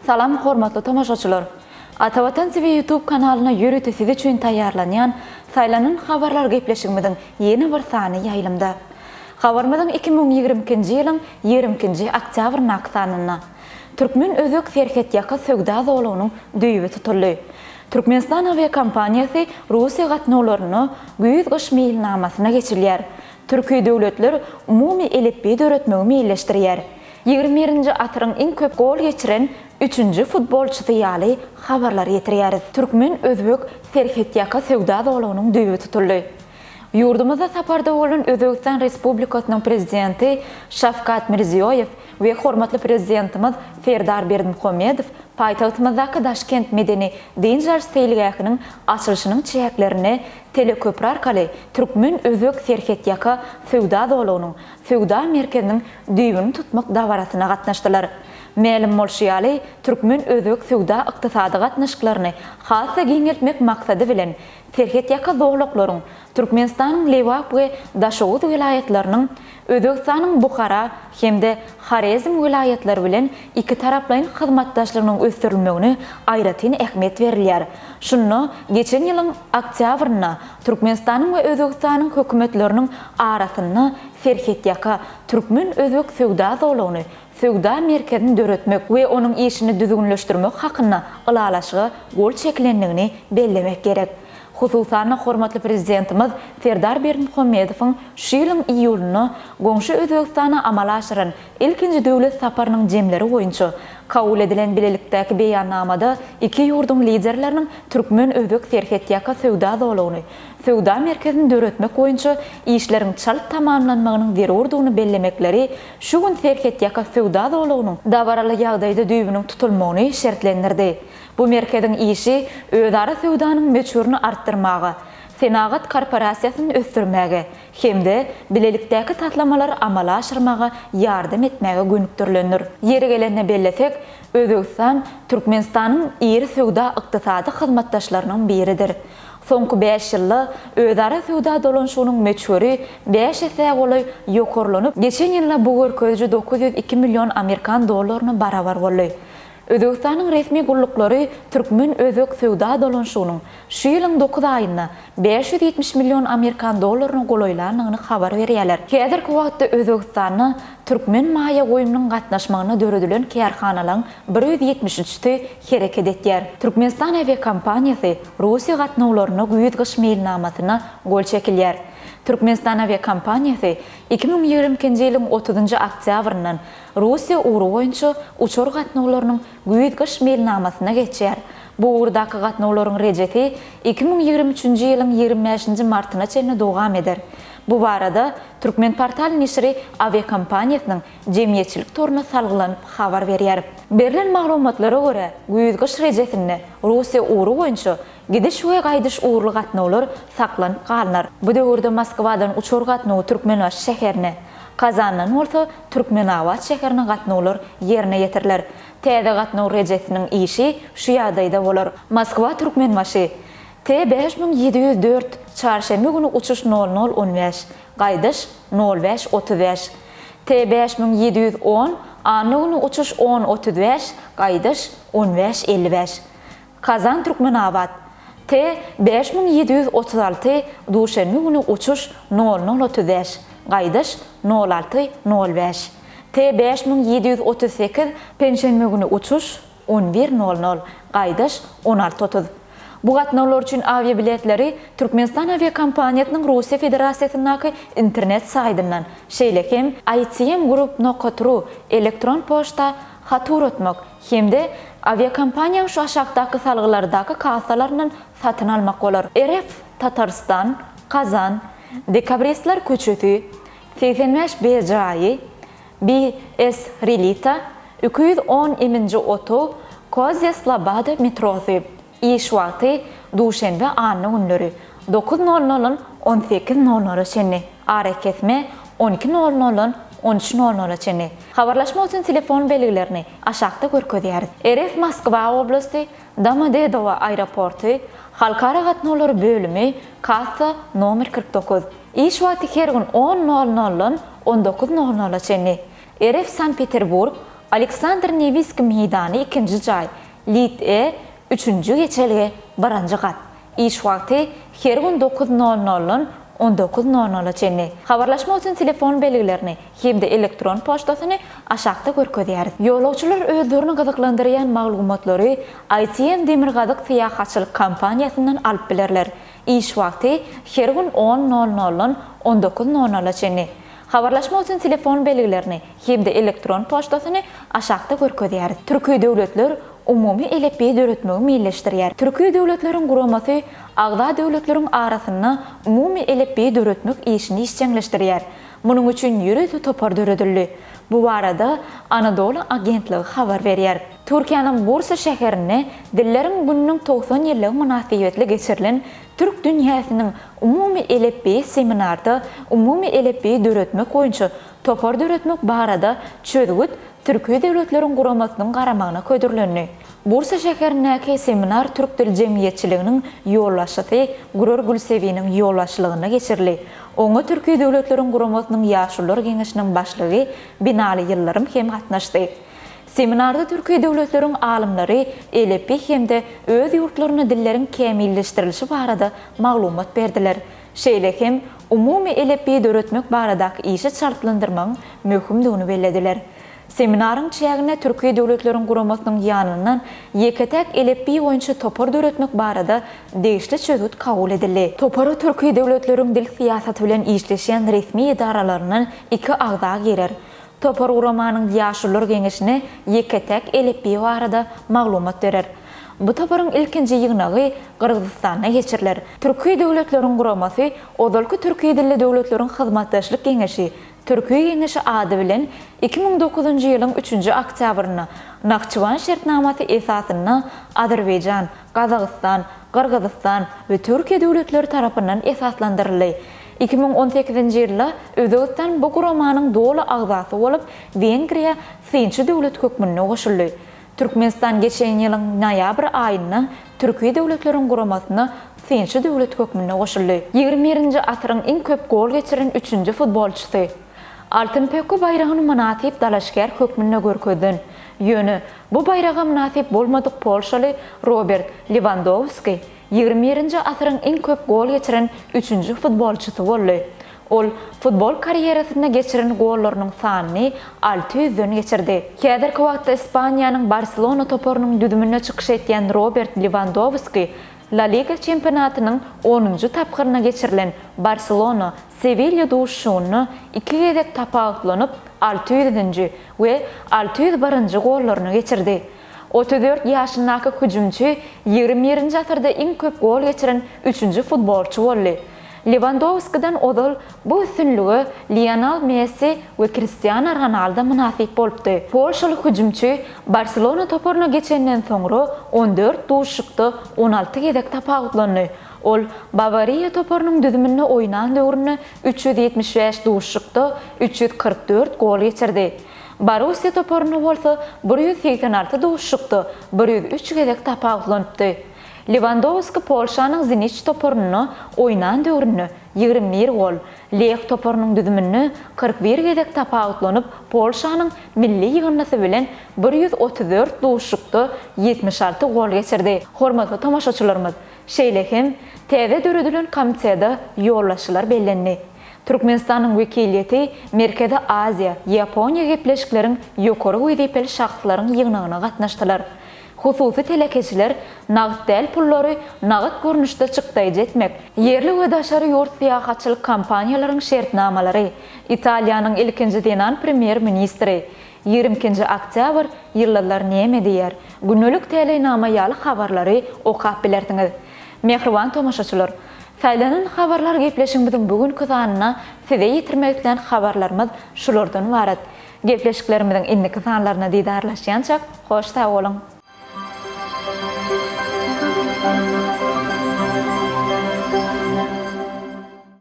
Salam hormatly tomaşaçylar! Atavatan TV YouTube kanalynda ýörite siz üçin taýýarlanýan Saýlanan habarlar gepleşigimiziň ýene bir sany ýaýlymda. Habarymyzyň 2022-nji ýylyň 22-nji oktýabryndaky sanynda. Türkmen-özbek serhetýaka söwda zolagynyň düýbi tutuldy. Türkmenistan awiakompaniýasy Russiýa gatnawlarynda güýz-gyş meýilnamasyna geçilýär. Türki döwletler umumy elipbiý döretmegi meýilleşdirýär. Ýigrimi birinji asyryň iň köp gol geçiren üçünji futbolçysy ýaly habarlary ýetirýäris. Türkmen-özbek serhetýaka söwda zolagynyň düýbi tutuldy. Ýurdumyzda saparda bolan Özbegistan Respublikasynyň Prezidenti Şawkat Mirziýoýew we hormatly Prezidentimiz Serdar Berdimuhamedow paýtagtymyzdaky Daşkent medeni dynç alyş seýilgähiniň açylyşynyň çäklerinde teleköpri arkaly türkmen-özbek serhetýaka söwda zolagynyň söwda merkeziniň düýbüni tutmak dabarasyna gatnaşdylar. Mälim bolşy ýaly, türkmen-özbek söwda-ykdysady gatnaşyklaryny has-da giňeltmek maksady bilen, serhetýaka zolaklaryň, Türkmenistanyň Lebap we Daşoguz welaýatlarynyň, Özbegistanyň Buhara hem-de Horezm welaýatlary bilen ikitaraplaýyn hyzmatdaşlygynyň ösdürilmegine aýratyn ähmiýet berilýär. Şunda geçen ýylyň oktýabrynda Türkmenistanyň we Özbegistanyň Hökümetleriniň arasynda serhetýaka türkmen-özbek söwda zolagyny söwda merkezini döretmek we onuň işini düzgünleşdirmek hakynda Ylalaşyga gol çekilendigini bellemek gerek. Hususan-da, hormatly Prezidentimiz Serdar Berdimuhamedowyň şu ýylyň iýulynda goňşy Özbegistana amala aşyran ilkinji döwlet saparynyň jemleri boýunça kabul edilen bilelikdäki Beýannamada iki ýurduň Liderleriniň türkmen-özbek serhetýaka söwda zolagyny söwda merkezini döretmek boýunça işleriň çalt tamamlanmagynyň zerurdygyny bellemekleri şu gün serhetýaka söwda zolagynyň dabaraly ýagdaýda düýbüniň tutulmagyny şertlendirdi. Bu merkeziň işi özara söwdanyň möçberini artdyrmaga, senagat korporasiýasyny ösdürmäge hem-de bilelikdäki taslamalary amala aşyrmaga ýardam etmäge gönükdirilendir. Ýeri gelende bellesek, Özbegistan Türkmenistanyň iri söwda-ykdysady hyzmatdaşlarynyň biridir. Soňky bäş ýylda özara söwda dolanyşygynyň möçberi bäş essä golaý ýokarlanyp, geçen ýylda bu görkeziji 902 million amerikan dollaryna barabar boldy. Özbegistanyň resmi gulluklary türkmen-özbek söwda dolanyşygynyň şu ýylyň dokuz aýynda 570 million amerikan dollaryna golaýlandygyny habar berýärler. Häzirki wagtda Özbegistanda türkmen maýa goýumynyň gatnaşmagynda döredilen kärhanalaryň 173-si hereket etýär. Türkmenistan awiakompaniýasy Russiýa gatnawlarynda güýz-gyş meýilnamasyna gol çekilýär. Türkmenistan awiakompaniýasy 2022-nji ýylyň otuzynjy oktýabryndan Russiýa ugry boýunça uçar gatnawlarynyň güýz-gyş meýilnamasyna geçýär. Bu ugurdaky gatnawlaryň rejesi 2023-nji ýylyň 25-nji martyna çenli dowam eder. Bu barada Türkmenportal neşiri awiakompaniýasynyň jemgyýetçilik toruna salgylanyp habar berýär. Berlen maglumatlara görä, güýz-gyş rejesinde Russiýa ugry boýunça gidiş we gaýdyş ugurly gatnawlar saklanyp galynar. Bu döwürde Moskwadan uçar gatnawy Türkmenbaşy şäherine, Kazandan bolsa Türkmenabat şäherine gatnawlar ýerine ýetiriler. Täze gatnaw rejesiniň işi şu ýagdaýda bolar. Moskwa Türkmenbaşy, T 5704, çarşenbe güni uçuş nol nol on bäş, gaýdyş nol bäş 35. T 5710, anna güni uçuş on 35, gaýdyş on bäş 55. Kazan Türkmenabat, T 5736, duşenbe güni uçuş nol nol 35, gaýdyş nol alty nol bäş. T 5738, penşenbe güni uçuş on bir nol nol, gaýdyş on alty otuz. Bu gatnawlar üçin awiabiletleri Türkmenistan awiakompaniýasynyň Russiýa Federasiýasyndaky internet saýtyndan, şeýle hem itmgroup nokat ru elektron poçta hat ugratmak hem-de awiakompaniýanyň şu aşakdaky salgylardaky kassalaryndan satyn almak bolar, RF Tatarystan, Kazan, Dekabristler köçesi, 85 B jaýy, BS Relita, 210 nji otag, Kozýa Slobada metrosy. Iş wagty, duşenbe, anna günleri, dokuz nol noldan on sekiz nol nola çenli, arakesme, on iki nol noldan on üç nol nola çenli. Habarlaşmak üçin telefon belgilerini aşakda görkezýäris. RF Moskwa oblasty, Domodedowo aeroporty, Halkara gatnawlary bölümi, kassa nomer 49. Iş wagty her gün on nol noldan on dokuz nol nola çenli. RF Sankt-Peterburg, Aleksandr Newskiý meýdany ikinji jaý, Lit E, üçünji geçelge, birinji gat. Iş wagty, her gün dokuz nol noldan on dokuz nol nola çenli. Habarlaşmak üçin telefon belgilerini hem-de elektron poçtasyny aşakda görkezýäris. Ýolagçylar özlerini gyzyklandyrýan maglumatlary ITM Demirgazyk syýahatçylyk kompaniýasyndan alyp bilerler. Iş wagty, her gün on nol noldan on dokuz nol nola çenli. Habarlaşmak üçin telefon belgilerini hem-de elektron poçtasyny aşakda görkezýäris. Türki döwletler umumy elipbiý döretmegi meýilleşdirýär. Türki döwletleriň guramasy agza döwletleriň arasynda umumy elipbiý döretmek işini işjeňleşdirýär. Munuň üçin ýörite topar döredildi. Bu barada Anadolu agentligi habar berýär. Türkiýäniň Bursa şäherinde Dilleriň gününiň 90 ýyllygy mynasybetli geçirilen Türk dünýäsiniň umumy elipbiýi seminarda umumy elipbiýi döretmek boýunça topar döretmek barada çözgüt Türki döwletleriň guramasynyň garamagyna hödürlendi. Bursa şäherindäki seminar türk dil jemgyýetçiliginiň ýolbaşçysy Gürür Gülsewiniň ýolbaşçylygynda geçirildi. Oňa Türki döwletleriň guramasynyň Ýaşulular geňeşiniň başlygy Binali Ýyldyrym hem gatnaşdy. Seminarda türki döwletleriň alymlary elipbiý hem-de öz ýurtlarynda dilleriň kämilleşdirilişi barada maglumat berdiler. Şeýle hem umumy elipbiý döretmek baradaky işi çaltlandyrmagyň möhümdigini bellediler. Seminaryň çäginde Türki döwletleriň guramasynyň ýanyndan ýeke-täk elipbiý boýunça topar döretmek barada degişli çözgüt kabul edildi. Topara türki döwletleriň dil syýasaty bilen işleşýän resmi edaralaryndan iki agza girer. Topar guramanyň Ýaşulular geňeşine ýeke-täk elipbiý barada maglumat berer. Bu toparyň ilkinji ýygnagy Gyrgyzystanda geçiriler. Türki döwletleriň guramasy ozalky Türki dilli döwletleriň hyzmatdaşlyk geňeşi, Türki geňeşi ady bilen 2009-njy ýylyň üçünji oktýabrynda Nahçywan şertnamasy esasynda Azerbaýjan, Gazagystan, Gyrgyzystan we Türkiýe döwletleri tarapyndan esaslandyryldy. 2018-nji ýylda Özbegistan bu guramanyň doly agzasy bolup, Wengriýa synçy döwlet hökmünde goşuldy. Türkmenistan geçen ýylyň noýabr aýynda Türki döwletleriň guramasyna synçy döwlet hökmünde goşuldy. Ýigrimi birinji asyryň iň köp gol geçiren üçünji futbolçysy. Altyn pökgi baýragyny mynasyp dalaşgär hökmünde görkezilen, ýöne bu baýraga mynasyp bolmadyk polşaly Robert Lewandowski Ýigrimi birinji asyryň iň köp gol geçiren üçünji futbolçysy boldy. Ol futbol karýerasynda geçiren gollarynyň sanyny 600-den geçirdi. Häzirki wagtda Ispaniýanyň Barselona toparynyň düzüminde çykyş etýän Robert Lewandowski La Liga çempionatynyň onunjy tapgyrynda geçirilen Barselona, Sewilýa duşuşygynda iki gezek tapawutlanyp, 600-nji we 601-nji gollaryny geçirdi. 34 ýaşyndaky hüjümçi ýigrimi birinji asyrda iň köp gol geçiren üçünji futbolçy boldy. Lewandowskiden ozal bu üstünlige Lionel Messi we Kristiano Ronaldo mynasyp bolupdy. Polşaly hüjümçi Barselona toparyna geçenden soňra 14 duşuşykda 16 gezek tapawutlandy. Ol Bawariýa toparynyň düzüminde oýnan döwründe 375 duşuşykda 344 gol geçirdi. Borussiýa toparynda bolsa 186 duşuşykda 103 gezek tapawutlanypdy. Lewandowski Polşanyň Zeniç toparynda oýnan döwründe 21 gol, Leh toparynyň düzüminde 41 gezek tapawutlanyp, Polşanyň milli ýygyndysy bilen 134 duşuşykda 76 gol geçirdi. Hormatly tomaşaçylarymyz, şeýle hem täze döredilen komitete ýolbaşçylar bellendi. Türkmenistanyň wekiliýeti Merkezi Aziýa, Ýaponiýa gepleşikleriň ýokary wezipeli şahslaryň ýygnagyna gatnaşdylar. Hususy telekeçiler nagt däl pullary nagt görnüşde çykdaýjy etmek, ýerli we daşary ýurt syýahatçylyk kompaniýalaryň şertnamalary, Italiýanyň ilkinji zenan premýer-ministri, 22-nji oktýabr, Ýyldyzlar näme diýýär? Gündelik täleýnama ýaly habarlary okap bilersiňiz. Mähriban tomaşaçylar! Saýlanan habarlar gepleşigimiziň bu günki sanynda size ýetirmek islän habarlarymyz şulardan ybarat. Gepleşiklerimiziň indiki sanlarynda didarlaşýançak, hoş sag boluň!